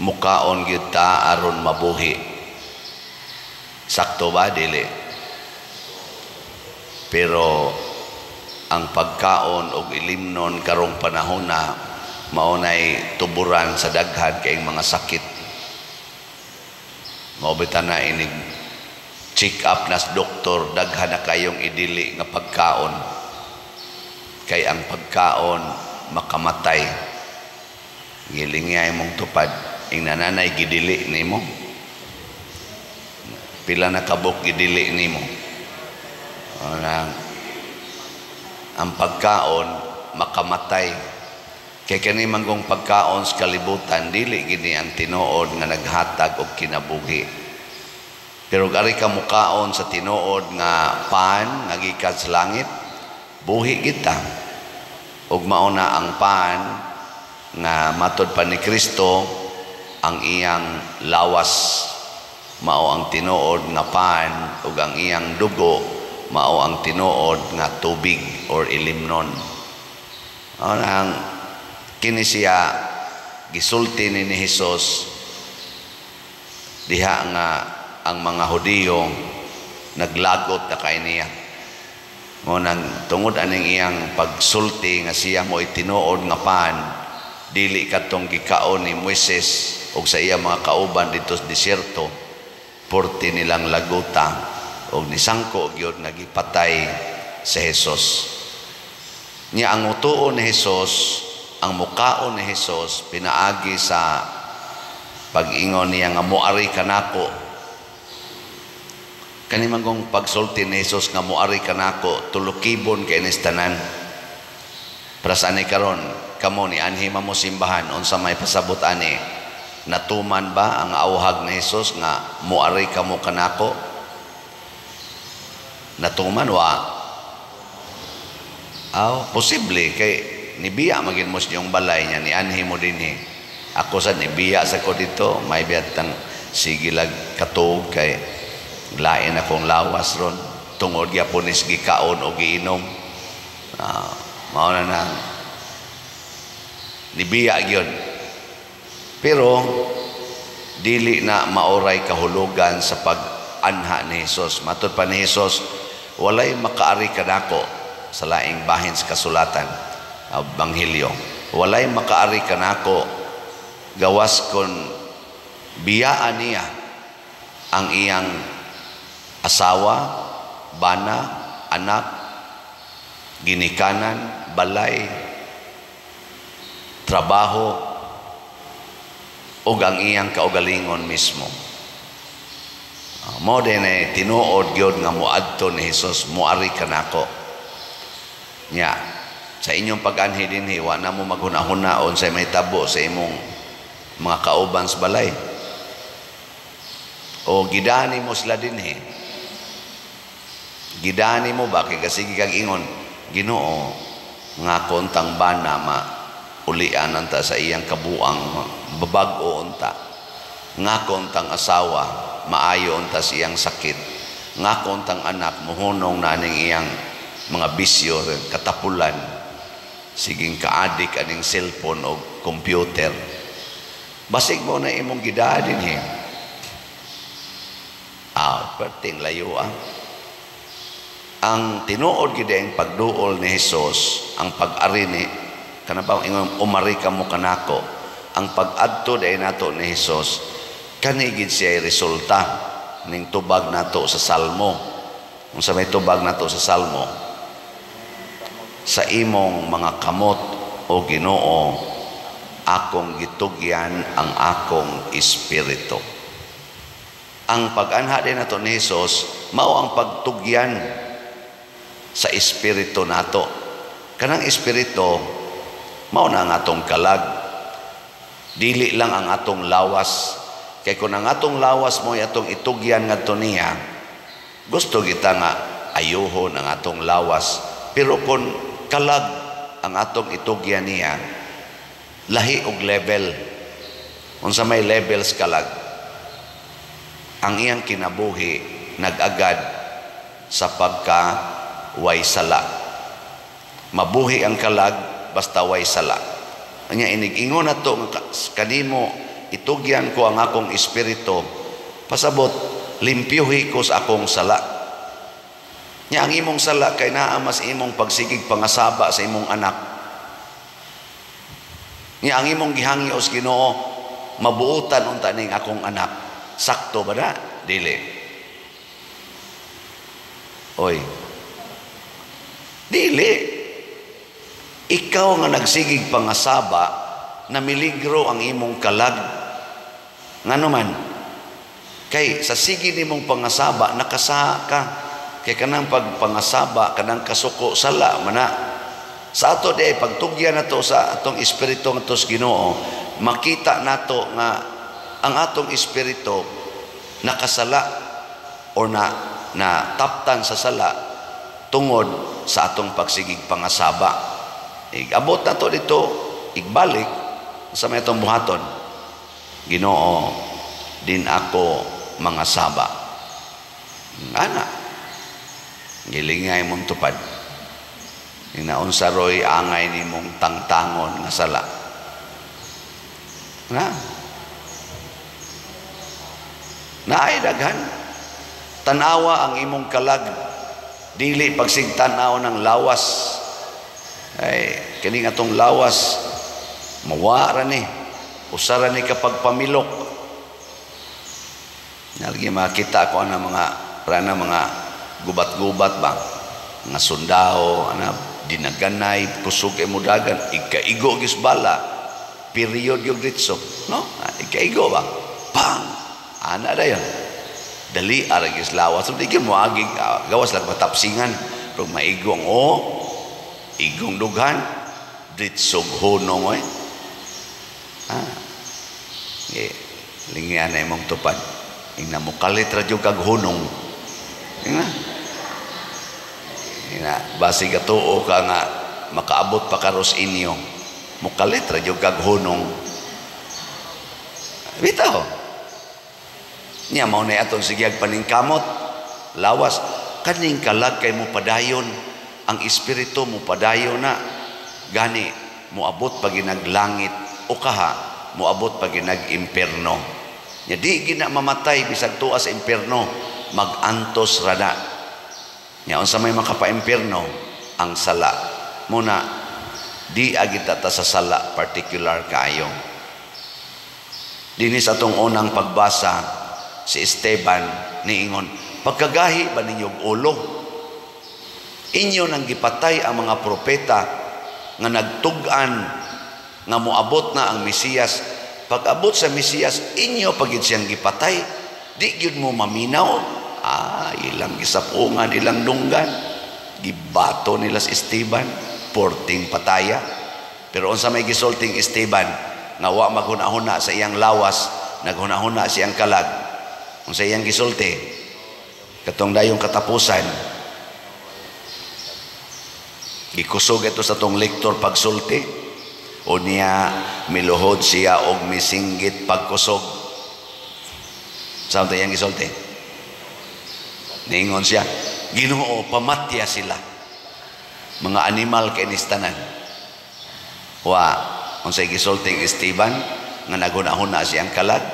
Mukaon gyud ta aron mabuhi. Sakto ba, dili? Pero ang pagkaon og ilimnon karong panahon na mao nay tuburan sa daghan kayong mga sakit. Mao bitaw na inig check up nas doktor, daghan na kayong idili nga pagkaon. Kay ang pagkaon makamatay. Gilingay mong tupad ing nananay gidili nimo. Pila na kabuk gidili nimo? Ang pagkaon makamatay. Kay kani manggong pagkaon sa kalibutan, dili gini ang tinuod nga naghatag og kinabuhi. Pero ari ka mukaon sa tinuod nga pan nga gikan sa langit, buhi kita. Ug mao na ang pan nga matod pa ni Kristo, ang iyang lawas mao ang tinuod nga pan ug ang iyang dugo mao ang tinuod nga tubig or ilimnon. Mao ang kini siya gisulti ni Hesus diha nga ang mga Hudiyo naglagot na kay niya. Mo nang tungod aning iyang pagsulti nga siya mo tinuod nga pan, dili kadtong gikaon ni Moises og sa iya mga kauban didto sa disyerto, porti nilang laguta og nisangko gyud nga gipatay si Hesus. Nya ang utuon ni Hesus, ang mukaon ni Hesus pinaagi sa pag-ingon niya nga "Muari kanako." Kani man kong pagsulti ni Hesus nga "Muari kanako," tulukibon kay nis tanan. Para sa ani karon, kamo ni anhi mo simbahan, unsa may pasabot ani? Natuman ba ang auhag ni Hesus nga "Muari kamo kanako"? Natuman wa? Aw, posible kay nibiya magin mo sa inyong balay niya ni anhi mo dinhi. Ako sa nibiya sa ko dito, may biyatang sige lag katuog kay lain akong lawas ron tungod gyapon is gikaon o giinom. Mao na na nibiya gyud. Pero dili na maoray kahulugan sa pag-anha ni Hesus. Matod pa ni Hesus, walay makaari kanako sa laing bahin sa kasulatan, Ebanghelyo. Walay makaari kanako gawas kon biyaan niya ang iyang asawa, bana, anak, ginikanan, balay, trabaho, ug ang iyang kaugalingon mismo. Mo din eh, tinuod gyud nga muadto ni Hesus, "Muari kanako." Nya, sa inyong pag-anhi dinhi, wa na mo maghuna-huna unsay mahitabo sa imong mga kauban sa balay. O gidani mo sila dinhi. Gidani mo ba kay kasige kag ingon, "Ginoo, nga kontang bana ma ulian anta sa iyang kabuang, babag-o unta. Nga kontang asawa maayo unta sa iyang sakit. Nga kontang anak muhunong na aning iyang mga bisyo, katapulan, siging kaadik aning cellphone o computer." Basig mo na imong gidaan dinhi. Ah, perting layo ah. Ang tinuod gid ang pagduol ni Hesus, ang pag-ari ni kana ba ingon "Umari ka mo kanako," ang pag-adto day nato ni Hesus, kani gid siya resulta ning tubag nato sa Salmo. Unsa may tubag nato sa Salmo? "Sa imong mga kamot, o Ginoo, akong gitugyan ang akong espiritu." Ang pag-anha din nato ni Hesus mao ang pagtugyan sa espiritu nato. Kanang espiritu mao na ang atong kalag, dili lang ang atong lawas. Kay kung ang atong lawas mo atong itugyan ngadto niya, gusto kita nga ayuhon ang atong lawas, pero kung kalag ang atong itugyan niya, lahi og level. Unsa may levels kalag? Ang iyang kinabuhi nag-agad sa pagka way sala. Mabuhi ang kalag basta way sala. Anya inig ingon nato kanimo Itugyan ko ang akong espiritu. Pasabot, limpyuhi ko sa akong sala. Nya ang imong sala kay naa mas imong pagsigig pangasaba sa imong anak. Nya ang imong gihangyo sa Ginoo, mabuotan unta ning akong anak. Sakto ba na? Dili. Oy. Dili. Ikaw nga nagsigig pangasaba, namiligro ang imong kalag. Ngano man? Kay sa sige nimong pangasaba, nakasaha ka. Kay kanang pagpangasaba, kanang kasuko, sala mana. Sa ato di pagtugyan nato sa atong espiritu nga sa Ginoo, makita nato nga ang atong espiritu nakasala or na na taptan sa sala tungod sa atong pagsigig pangasaba. Igabot nato dito, igbalik sa may atong buhaton. Ginoo, din ako mga saba. Ana, gilingay mong tupad. Inaunsa roy angay nimong tangtangon nga sala. Na. Naay daghan. Tanawa ang imong kalag. Dili pagsigtanaw ng lawas. Ay, kini nga tong lawas mawa ra ni. Usa ra ni kapag pamilok. Nalagi makita ko ana mga prana mga gubat-gubat ba, mga sundao ana dinaganay kusog kay mudagan ikaigo gyud bala period yung ritso, no, ikaigo ba, pang ana dayon dali ara gyud lawas. So di gyud mo agi gawas lang matapsingan pero maigong o igong dughan ditsog hunong oy. Ah, eh, lingyan na imong tupad. Ingna mo kalit ra jud kag hunong. Ingna. Ingna basi gatuo ka nga makaabot pa karos inyo. Mukalit ra jud kag hunong. Bitaw. Nya mao na atong sigyag paningkamot. Lawas kaning kalag kay mo padayon, ang espiritu mo padayon na gani moabot pa ginaglangit o kaha moabot pa ginag-imperno. Nya di gina mamatay bisag tuwa sa imperno, magantos ra na. Nya unsa may makapa-imperno? Ang sala. Muna di agita ta sa sala particular kaayo. Dinhi sa atong unang pagbasa, si Esteban niingon, pagkagahi ba ninyo og ulo? Inyo nang gipatay ang mga propeta nga nagtug-an nga moabot na ang Mesiyas. Pag-abot sa Mesiyas, inyo pagid siyang gipatay. Di gyud mo maminaw. Ah, ilang gisapungan, ilang dunggan. Gibato nila si Esteban, porting pataya. Pero unsa may gisulting Esteban, nga wa maghuna-huna sa iyang lawas, naghuna-huna siyang kalag. Unsa iyang gisulti? Katong dayong katapusan, gikusog ito sa tong lektor pagsulti. O niya miluhod siya og misinggit pagkusog. Saan tayo iyang gisulti? Niingon siya, Ginoo, pamatya sila. Mga animal kay nistanan. Wa, unsay gisulti Esteban nga naghuna-huna siyang kalag,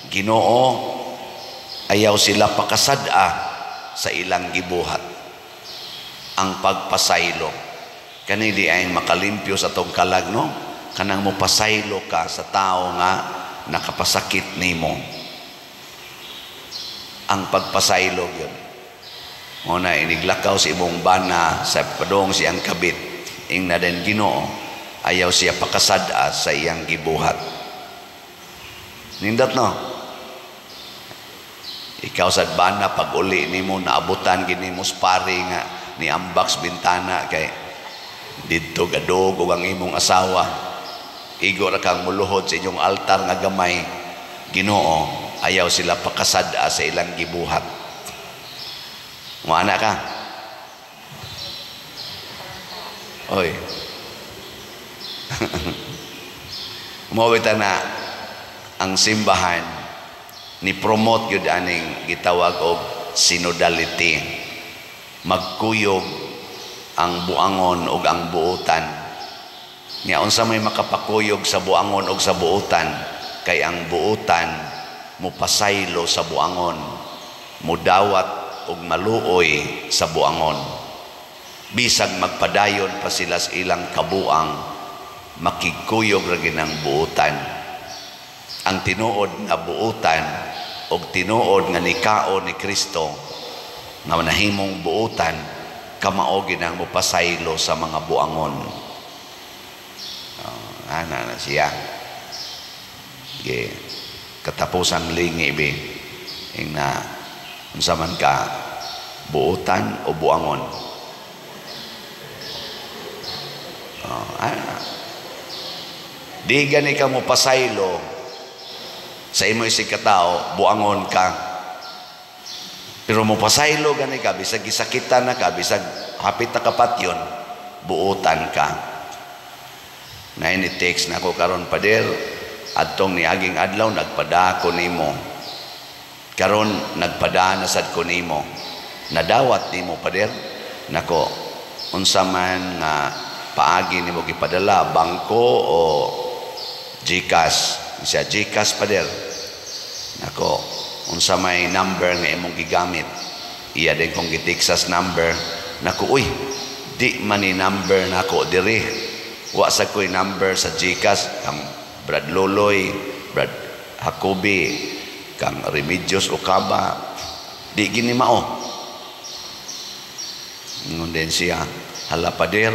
Ginoo, ayaw sila pakasad-a sa ilang gibuhat. Ang pagpasaylo. Kani di ay makalimpyo sa tong kalag, no? Kanang mopasaylo ka sa tao nga nakapasakit nimo. Ang pagpasaylo yun. Muna iniglakaw sa imong bana sa padong siyang kabit. Ingna din Ginoo, ayaw siya pakasad-a sa iyang gibuhat. Nindot, no? Ikaw sa bana pag uli nimo naabutan gini mo pare nga ni ambak sa bintana kay didto gadog og ang imong asawa. Igo ra kang muluhod sa inyong altar nga gamay. Ginoo, ayaw sila pakasad-a sa ilang gibuhat. Muana ka? Oy. Mawita na ang simbahan ni promote gyud aning gitawag og synodality. Magkuyog ang buangon og ang buotan. Nya unsa may makapakuyog sa buangon og sa buotan? Kay ang buutan mupasaylo sa buangon, mudawat og maluoy sa buangon. Bisag magpadayon pa sila sa ilang kabuang, makigkuyog ra ang buutan. Ang tinuod nga buutan og tinuod nga nikaon ni Kristo nga nahimong buutan, kamao ginang mopasaylo sa mga buangon. Oh, ana na siya. Ge katapusan lingi bi ing na unsa man ka, buutan o buangon? Oh, ana. Di gani ka mo pasaylo sa imo isig katao, buangon ka. Pero mo pasaylo gani ka bisag gisakitan na ka, bisag hapit na kapatyon, buutan ka. Na ini text na ako karon, "Pader, adtong niaging adlaw nagpada ko nimo. Karon nagpada na sad ko nimo. Nadawat nimo, Pader?" Nako, unsa man nga paagi nimo gipadala, bangko o GCash? Siya, "GCash, Pader." Nako, unsa may number nga imong gigamit? Iya din kong gitiksas number. Nako, uy, di man ni number nako diri. Wa sa ko'y number sa GCash kang Brad Loloy, Brad Hakobi, kang Remedios Okaba. Di gini mao. Ingon din siya, "Hala, Pader,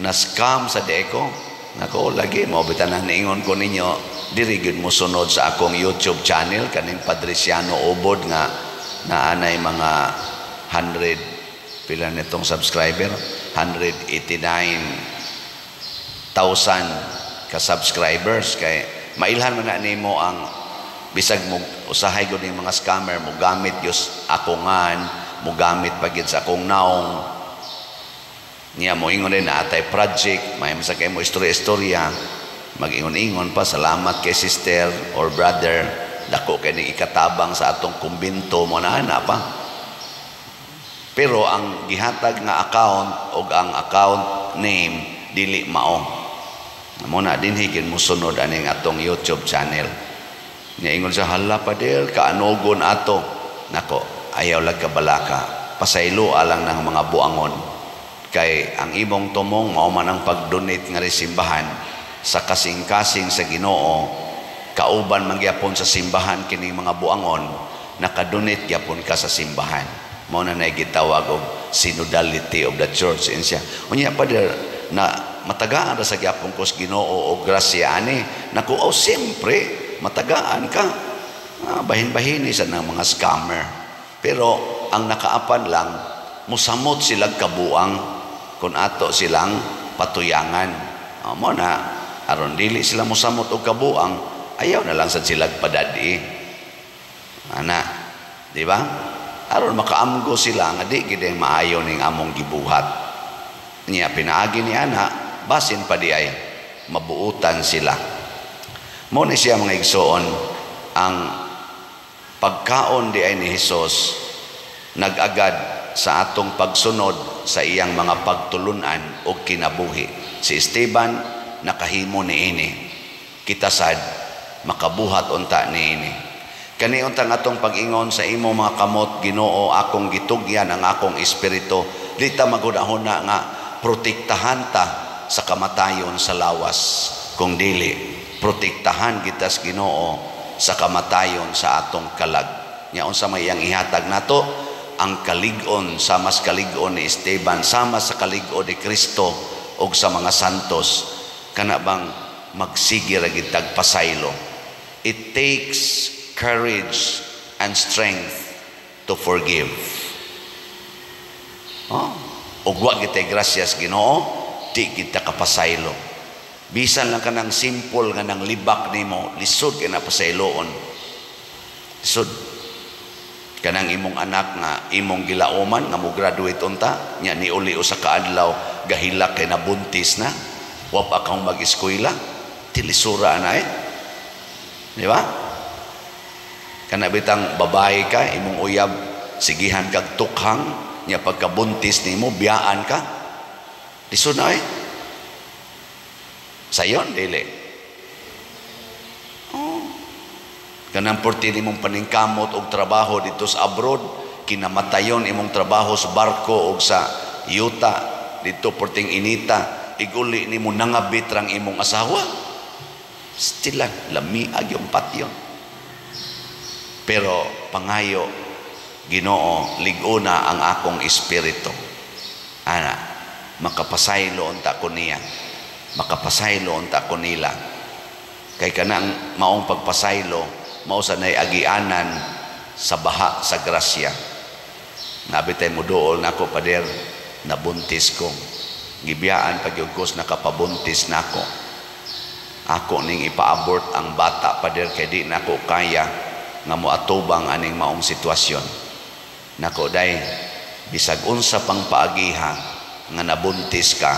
na scam sa deko." Nako, lagi mo bitan ang niingon ko ninyo, diri gyud mo sunod sa akong YouTube channel kaning Padriciano Ubod nga naanay mga 100 pila nitong subscriber, 189,000 ka subscribers, kay mailhan man na nimo ang bisag mo usahay gud ning mga scammer mo gamit gyud ako ngan mo gamit pa gid sa akong naong niya, mo ingon din na atay project, may sa kay mo istorya-istorya, mag-ingon-ingon pa, "Salamat kay sister or brother, dako kay ni ikatabang sa atong kumbinto," mo na ana pa. Pero ang gihatag nga account og ang account name dili mao. Mo na dinhi gid mo sunod aning atong YouTube channel. Nya ingon sa, "Hala, Pader, kaanugon ato." Nako, ayaw lag kabalaka. Pasaylo alang ng mga buangon. Kay ang imong tumong mao man ang pag-donate nga simbahan sa kasing-kasing sa Ginoo, kauban man gyapon sa simbahan kining mga buangon, nakadonate gyapon ka sa simbahan. Mao na nay gitawag og synodality of the church. Insiya, "Unya, Pader, na matagaan ra sa gyapon ko sa Ginoo og grasya ani." Naku, oh, siyempre matagaan ka. Ah, bahin-bahini sa ng mga scammer. Pero ang nakaapan lang, musamot silang kabuang kung ato silang patuyangan. Oh, mo na aron dili sila musamot og kabuang, ayaw na lang sad sila padadi. Ana, di ba? Aron makaamgo sila nga di gid maayo ning among gibuhat. Niya pinaagi ni ana, basin pa di ay mabuutan sila. Mo ni siya, mga igsoon, ang pagkaon di ay ni Hesus nag-agad sa atong pagsunod sa iyang mga pagtulunan o kinabuhi. Si Esteban nakahimo niini. Kita sad makabuhat unta niini. Kani untang atong pag-ingon, "Sa imo mga kamot, Ginoo, akong gitugyan ang akong espiritu." Di ta maghuna-huna nga protektahan ta sa kamatayon sa lawas. Kung dili, protektahan kita sa Ginoo sa kamatayon sa atong kalag. Nya unsa may iyang ihatag nato? Ang kalig-on sa mas kalig-on ni Esteban, sama sa kalig-on ni Kristo ug sa mga santos, kana bang magsige ra gid pasaylo. It takes courage and strength to forgive. Oh, ug wa gitay grasyas Ginoo, di kita kapasaylo. Bisan lang kanang simple nga nang libak nimo, lisod kay na pasayloon. Lisod. Kanang imong anak nga imong gilauman nga mo graduate unta, nya niuli usa ka adlaw gahilak kay nabuntis na, wa pa kang mag-eskwela, tilisura na eh. Di ba? Kana bitang babae ka, imong uyab sigihan kag tukhang, nya pagkabuntis nimo biyaan ka. Lisod na eh. Sayon dili. Oh. Kanang porti nimong paningkamot og trabaho dito sa abroad, kinamatayon imong trabaho sa barko og sa yuta dito, porting inita, iguli nimo nangabit rang imong asawa. Still lamiag yung patyon. Pero pangayo, "Ginoo, lig-ona ang akong espiritu." Ana, makapasaylo unta ko niya. Makapasaylo unta ko nila. Kay kanang maong pagpasaylo, mao sa nay agianan sa baha sa grasya. Nabi tay muduol nako, "Pader, nabuntis ko. Gibiyaan pag ko nakapabuntis nako. Ako ning ipa-abort ang bata, pader, kay di nako kaya nga moatubang aning maong sitwasyon." Nako day, bisag unsa pang paagiha nga nabuntis ka,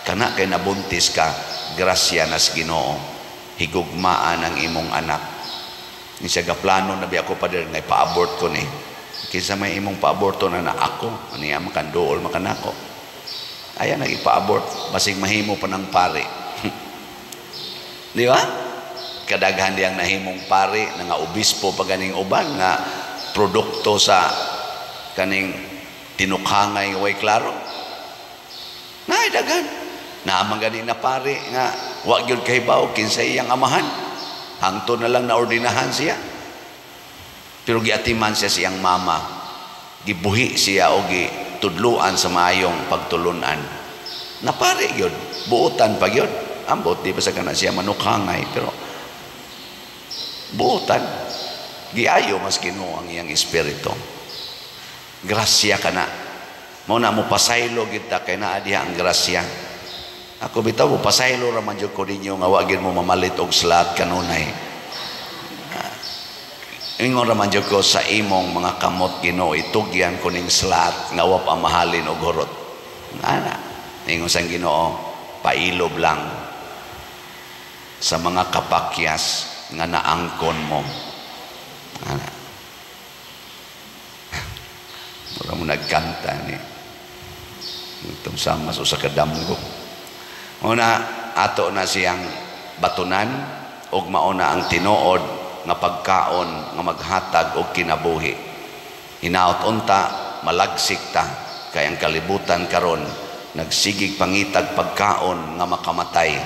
kana kay nabuntis ka, grasya nas Ginoo, higugmaan ang imong anak. Ni siya gaplano na biya ko, "Pader, nga ipa-abort ko ni." Kinsa may imong pa-aborto na na ako, aniya makanduol makanako. Ayan nag ipa-abort, basig mahimo pa ng pari. Di ba? Kadaghan diyang nahimong pari, nga obispo pa ganing uban nga produkto sa kaning tinukhangay nga way klaro. Naay daghan. Naa man gani na pari nga wa gyud kahibaw kinsa iyang amahan. Hangtod na lang na ordinahan siya. Pero giatiman siya siyang mama. Gibuhi siya o gitudluan sa maayong pagtulunan. Napari gyud, buotan pa gyud. Ambot di ba sa kana siya manukhangay, pero buotan. Giayo mas Ginoo ang iyang espiritu. Grasya kana. Mao na mo pasaylo gid ta kay naa diha ang grasya. Ako bitaw mo pasaylo ra man jud ko ninyo nga wa gyud mo mamalit og slot kanunay. Ingon ra man jud ko, "Sa imong mga kamot, Ginoo, itugyan ko ning slot nga wa pa mahalin og hurot." Ana, ingon sang Ginoo, "Pailob lang sa mga kapakyas nga naangkon mo." Ana. Mura mo nagkanta ni itong sama sa kadamgo. Una, ato na siyang batunan og mauna ang tinuod nga pagkaon nga maghatag og kinabuhi. Hinaot unta malagsik ta kay ang kalibutan karon nagsigig pangitag pagkaon nga makamatay,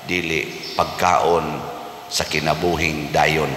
dili pagkaon sa kinabuhing dayon.